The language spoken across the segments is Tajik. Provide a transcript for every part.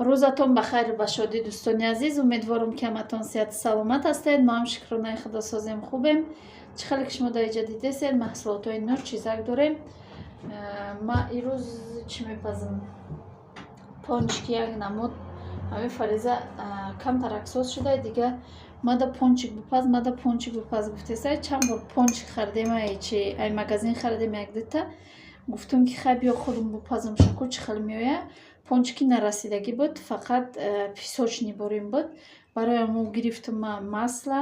Рӯзатон ба хайру ба шодӣ, дӯстони азиз. Умедворам, ки ҳаматон сиҳату саломат ҳастед. Мо ҳам, шукронаи Худо, созем, хубем. Чӣ хеле ки шумо дар иҷа дидесед, маҳсулотҳои нур чизак дорем. Ма ирӯз чӣ мепазам? Пончики як намуд. Ҳамин Фариза камтарак соз шуда, дига мада пончик бипаз, мада пончик бипаз гуфтеса. Чанд бор пончик харидем, ай чи, ай магазин харидем як дута. Гуфтум, ки хай, биё, худам бипазам, шаку чӣ хел меояд. Пончики нарасидагӣ буд, фақат песочный борин буд. Барои ҳамун гирифтум ма масло,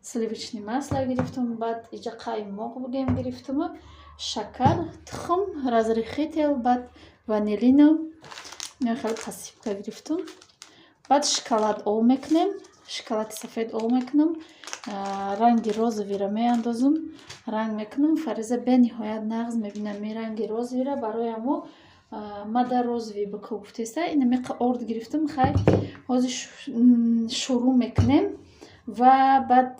сливочный масло гирифтум, баъд иҷа қаймоқ бигем гирифтуму шакар, тухм, разрыхлитель, баъд ванилину хеле посыпка гирифтум. Баъд шоколад об мекунем, шоколади сафед об мекунам, ранги розовыйро меандозам, ранг мекунам. Фариза бениҳоят нағз мебинам ин ранги розовыйро, барои ҳамун мада розовый бикӯ гуфтеса. Ина меқа орд гирифтум. Хай, ҳозир шурӯъ мекунем ва баъд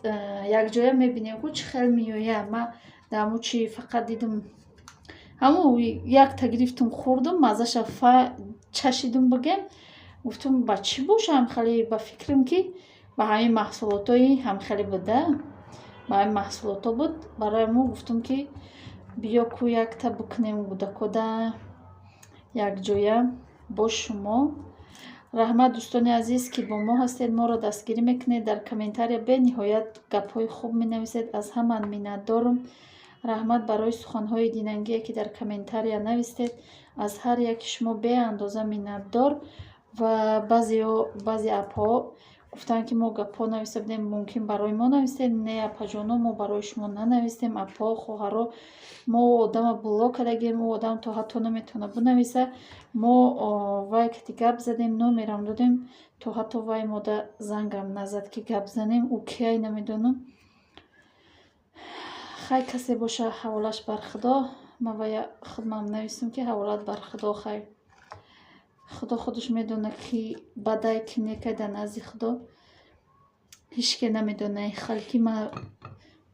якҷоя мебинем, ку чӣ хел меояд. Ма дар ҳамун чи фақат дидум, ҳамун якта гирифтум, хӯрдум, маззаша чашидум бигем. Гуфтум, ба чӣ бошам, хеле ба фикрам, ки ба ҳамин маҳсулотҳои ҳамхеле буда, ба ҳамин маҳсулотҳо буд. Барои ҳамун гуфтум, ки биё ку, якта бикунем гудакода якҷоя бо шумо. Раҳмат, дӯстони азиз, ки бо мо ҳастед, моро дастгирӣ мекунед, дар комментария бениҳоят гапҳои хуб менависед. Аз ҳамаан миннатдорум. Раҳмат барои суханҳои динангие, ки дар комментария навистед. Аз ҳар яки шумо беандоза миннатдор. Ва баъзеҳо, баъзе апҳо гуфтанд, ки мо гапҳо нависта будем, мумкин барои мо навистед. Не, апаҷоно, мо барои шумо нанавистем. Апҳо, хоҳаро, мо одама блок кардагем, ӯ одам то ҳатто наметавонад бинависа. Мо вай кати гап задем, номерам додем, то ҳатто вай мода зангам назад, ки гап занем. Ӯ кияй, намедонам. Хай, касе боша, ҳаволаш бар Худо. Ман вая худмам навистам, ки ҳаволат бар Худо. Хай, Худо худаш медонад, ки бадай, ки некай. Дар назди Худо ҳеҷ ке намедонад хеле, ки ман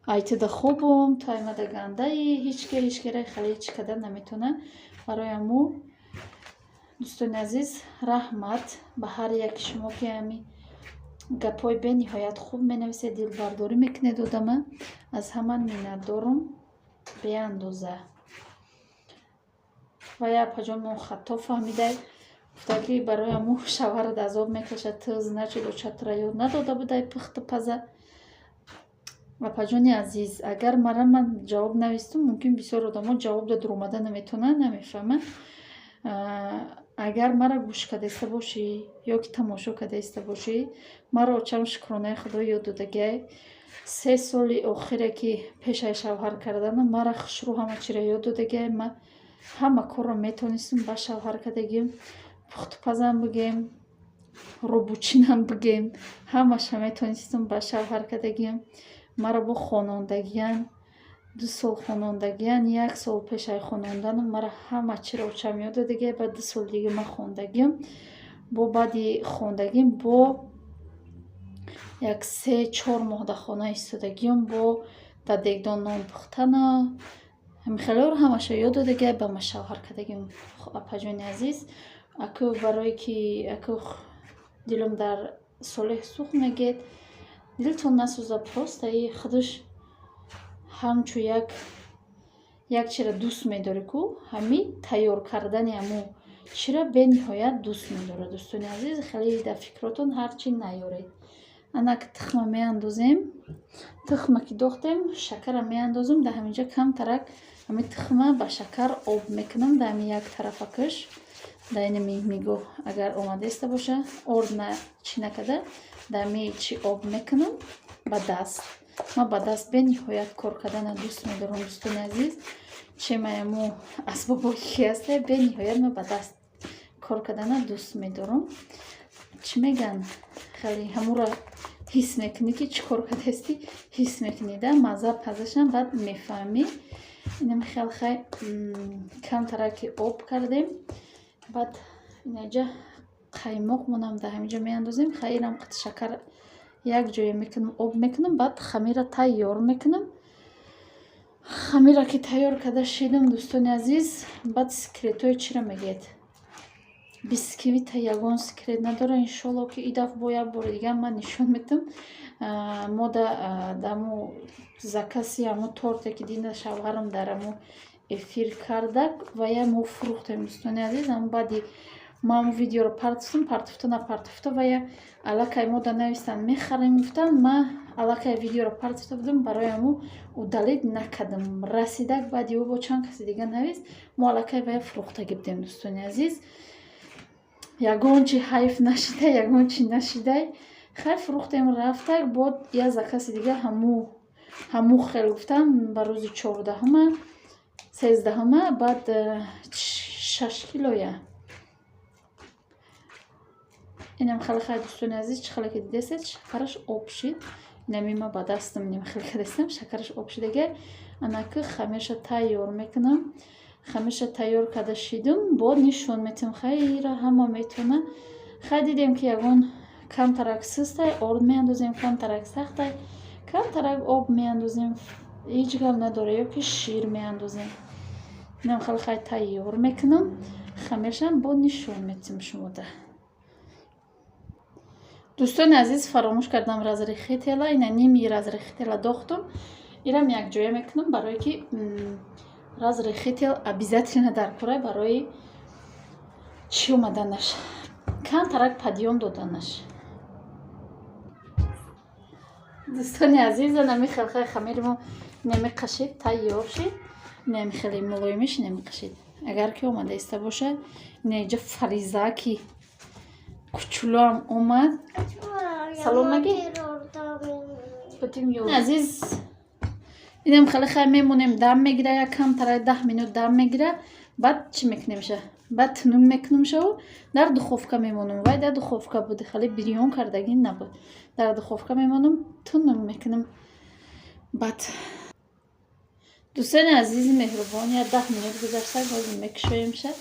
айтида хубум, ту аймада гандаи. Ҳеҷ ке ҳеҷ кера хеле ҳеҷ карда наметавонад. Барои ҳамун, дӯстони азиз, раҳмат ба ҳар яки шумо, ки ҳамин гапҳои бениҳоят хуб менависед, дилбардорӣ мекунед одама. Аз ҳама миннатдорум беандоза. Ва я апаҷонмон хато фаҳмидай, гуфта, ки барои ҳамун шавҳарат азоб мекашад, ту, значит, очатра ёд надода будай пухту паза. Апаҷони азиз, агар мара ман ҷавоб навистум, мумкин бисёр одамо ҷавоб да дуромада наметавонанд, намефаҳманд. Агар мара гӯш кардаиста бошӣ ё ки тамошо кардаиста бошӣ, маро очам, шукронаи Худо, ёд додагиай. 3 соли охире, ки пешаи шавҳар карданам, мара хушрӯ ҳама чиро ёд додагиай. Ман ҳама корро метавонистум ба шавҳар кардагим. Пухтупазам бигем, робучинам бигем, ҳамаша метавонистум ба шавҳар кардагим. Маро бо хонондагиян, 2 сол хонондагиян. Як сол пешаи хононданам мара ҳама чиро очам ёд додагиай. Баъд 2 соли дига ман хондагим. Бо баъди хондагим бо як 3-4 моҳ дар хона истодагиам, бо дар дегдон нон пухтана, ҳамин ҳамаша ёд додагиай, ба ма шавҳар кардагим. Апаҷони азиз, аку барое ки аку дилам дар солеҳ сӯхт мегӯед, дилтон насӯза. Просто и худаш ҳамчун як чиро дӯст медорӣ ку, ҳамин тайёр кардани ҳамун чиро бениҳоят дӯст медорад. Дӯстони азиз, хеле дар фикротон ҳарчи наёред. Анак тухма меандозем. Тухма ки дохтем, шакара меандозем. Дар ҳаминҷа камтарак ҳамин тухма ба шакар об мекунам. Дар ҳамин як тарафакаш, дар инами нигоҳ, агар омадаиста боша, орд чӣ накарда, дар ҳами чӣ об мекунам ба даст. Ман ба даст бениҳоят кор кардана дӯст медорам, дӯстони азиз. Чемаяму асбобое ки ҳаста, бениҳоят ман ба даст кор кардана дӯст медорам. Чӣ мегӯянд, хеле ҳамуро ҳис мекунӣ, ки чӣ кор кардаистӣ, ҳис мекунӣ да мазза пазашам, баъд мефаҳмӣ. Инам хел. Хай, камтараки об кардем, баъд инаҷа қаймоқмонам дар ҳаминҷо меандозем. Хай, инам қати шакар як ҷоя мекунам, об мекунам, баъд хамира тайёр мекунам. Хамира ки тайёр карда шидам, дӯстони азиз, баъд секретҳои чиро мегӯед. Бисквита ягон секрет надора. Иншолло, ки и дафъ бо як бори дига ман нишон медиҳам. Мо даму закази ҳамо торте, ки дина шавҳарам дар ҳамо эфир кардак, ва я мо фурӯхтем, дӯстони азиз. Ҳамо баъди ма ҳамо видеоро партофтам, партофта напартофта, ва я аллакай мо да навистанд, мехарем гуфтанд. Ма аллакай видеоро партофта будам, барои ҳамо удалить накардам. Расидак баъди ӯ бо чанд каси дига навист, мо аллакай ва я фурӯхтагӣ будем, дӯстони азиз. Ягон чи ҳайф нашида, ягон чи нашидай. Хайр, фурӯхтем, рафтак. Бод як закази дига ҳаму хел гуфтам, ба рӯзи 14-ума, 13-ума, баъд 6 килоя. Инам хеле хай, дӯстони азиз, чӣ хеле ки дидесед, шакараш об шид. Инами ма ба дастам ним хеле кардастам, шакараш об шидага. Анаки хамирша тайёр мекунам. Хамирша тайёр карда шидум, бод нишон метиҳам. Хайра ҳама метавона. Хай, дидем, ки ягон камтарак сустай, орд меандозем, камтарак сахтай, камтарак об меандозем, ҳеҷ гап надора, ё ки шир меандозем. Инам хеле хай тайёр мекунам хамиршам, бод нишон метиҳам шумода. Дӯстони азиз, фаромӯш кардам разрыхлителя. Ина ними разрыхлителя дохтум, ирам якҷоя мекунам, барое ки разрыхлитель обязательно дар кора, барои чӣ омаданаш, камтарак подъём доданаш. Дӯстони азиз, нами хелхай хамири мо намеқашид, тайёр шид, нами хеле мулоимиш намеқашид. Агар ки омада иста бошад, инаиҷа Фаризаки кучулуам омад. Салом нагӣ, азиз. Инам хеле хай мемонем, дам мегира, як камтара 10 минут дам мегира. Баъд чӣ мекунемша? Баъд тунум мекунемшаву дар духовка мемонам. Вай дар духовка буд, хеле бирён кардагӣ набуд. Дар духовка мемонам, тунум мекунам. Баъд, дӯстони азизи меҳрубон, як 10 минут гузашта, ҳозир мекушоемша,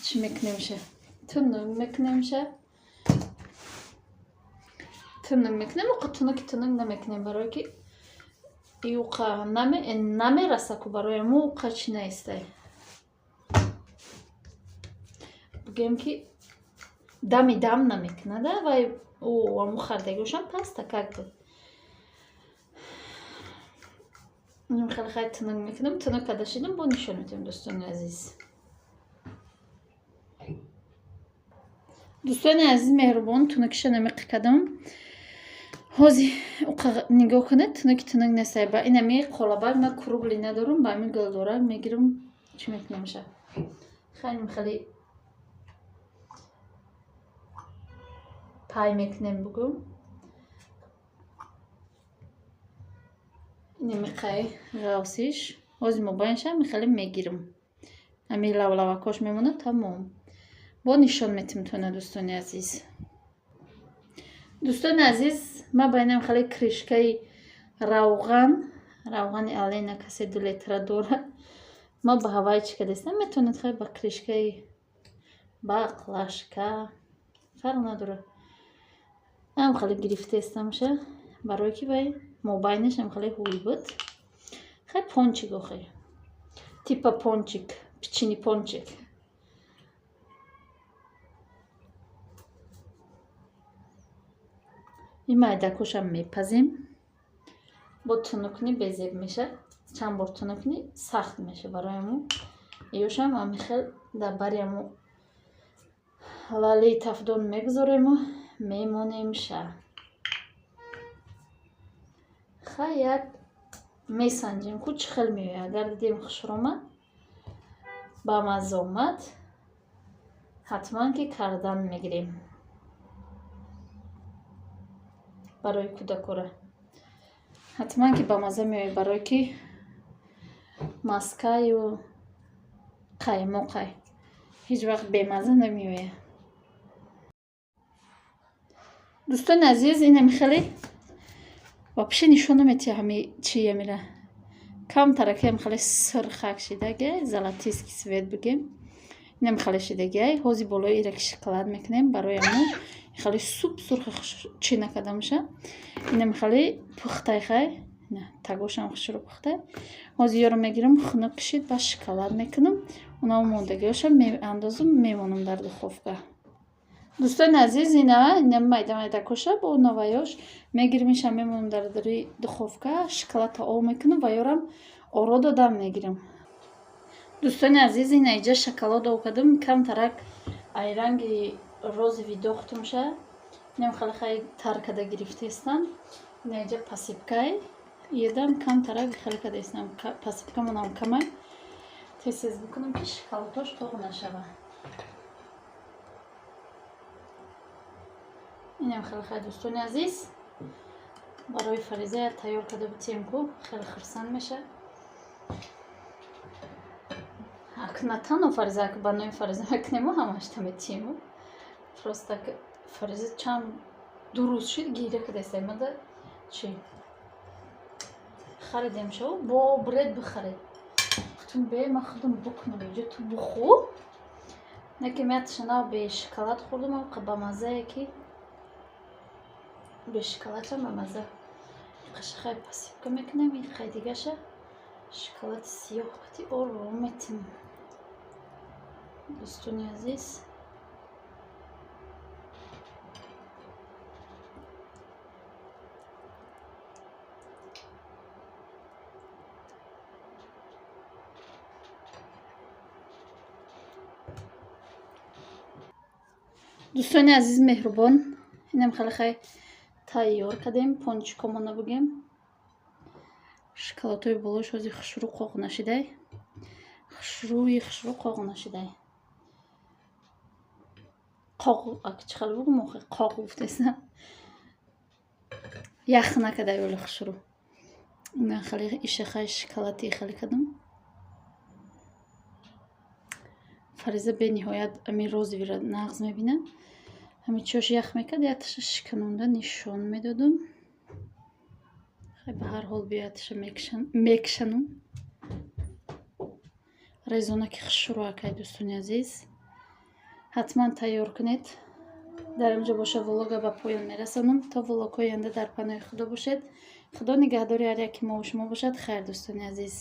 чӣ мекунемша? Тунум мекунемша, тунум мекунем. Уқа тунуки тунук намекунем, барое ки иуқа намераса ку, барои мо уқа чӣ наистай. Бигӯем, ки дами дам намекунада. Вай аму хардагиошам пастакак буд. Хеле хай тунук мекунам. Тунук карда шидам, бо нишон медиҳам, дӯстони азиз. Дӯстони азиз меҳрубон, тунукиша намеқи кардам. Ҳозир нигоҳ кунед, тунуки тунук нестай. Ба инами қолабак ма кругли надорам, ба ҳамин гулдорак мегирам, чӣ мекунамша. Хайним хеле пай мекунем, бугӯм. Инами қай ғавсиш ҳозир мобайнша хеле мегирам. Ҳамин лавлавакош мемонад, тамом. Бо нишон метиҳам тона, дӯстони азиз. Дӯстони азиз, ма ба инам хеле крышкаи равған, равғани Алена, касе 2 литра дорад, ма ба ҳаваи чӣ кардастам, метавонед хеле ба крышкаи баклажка, фарқ надорад. Ам хеле гирифтаестамша, барое ки вай мобайнаш ам хеле ҳуй буд. Хай, пончик охе, типа пончик, печенье пончик. Ин майдакошам мепазем, бо тунукни безеб меша. Чанд бор тунукни сахт меша. Барои мо ёшам ами хел дар бари амо лалаи тафдон мегузорему мемонемша. Хай, як месанҷем ку, чӣ хел меояд. Агар дидем, хушро омад, ба мазза омад, ҳатман ки кардан мегирем барои кӯдакора. Ҳатман ки ба мазза меояд, барое ки маскаю қаймоқай ҳеҷ вақт бемазза намеояд. Дӯстони азиз, инами хеле вообще нишон наметиҳа ҳами чи амира. Камтаракиам хеле сирхак шидагиай, золотистый цвет бигем, инам хеле шидагиай. Ҳозир болои ира ки шоколад мекунем, барои мо хеле суп сурхи чӣ накардамша. Инам хеле пухтай. Хай. Тагошам хушрӯ пухта. Ҳозир ёро мегирам, хунук кишид, ба шоколад мекунам. Унао мондагиҳоша меандозам, мемонам дар духовка. Дӯстони азиз, ина майда майда коша бо наваёш мегирим, иша мемонам дар дари духовка, шоколадта об мекунам ва ёрам оро додам мегирам. Дӯстони азиз, ина иҷа шоколад об кардам, камтарак ай ранги розовый дохтумша. Инам хеле хай тар када гирифтаистам. Ина иҷа посыпкай. Едам камтарак хеле кадаистам. Посыпкамонам камай. Тез-тез бикунам, ки шоколадош тоғ нашава. Инам хеле хай, дӯстони азиз. Барои Фариза тайёр карда бутем ку, хеле хурсанд меша. Ак на танҳо Фариза, ак ба номи Фариза мекунему, ҳамашта метиему. Просто Фариза чанд ду рӯз шуд, гиря кадаиста мада чи харидем шо, бо бред бихаред. Гуфтум, бе, ман худам букунам, инҷо ту бухӯр. Неки мяташа нав бе шоколад хӯрдум, ам ба маззае ки бе шоколадшам ба мазза. Қашахай посыпка мекунем, иқай дигаша шоколади сиёҳ қати ором метим. Дӯстони азиз, дӯстони азиз меҳрубон, инам хеле хай тайёр кардем пончикомона бугем. Шоколадҳои болош ҳозир хушрӯ қоқ нашидай. Хушрӯи хушрӯ қоқ нашидай. Қоқ, ак чӣ хел бугум охи, қоқ гуфтеса. Ях накардай вале хушрӯ. Ина хеле иша хай шоколади хеле кардам. Фариза бениҳоят ами розовыйро нағз мебинад. Ҳами чош ях мекард, якташа шиканонда нишон медодум. Хай, ба ҳар ҳол бияташа мекшанум. Резонаки хушрӯ акай, дӯстони азиз. Ҳатман тайёр кунед. Дар инҷо боша влога ба поён мерасонам. То влогҳои оянда дар паноҳи Худо бошед. Худо нигаҳдори ҳар яки мову шумо бошад. Хайр, дӯстони азиз.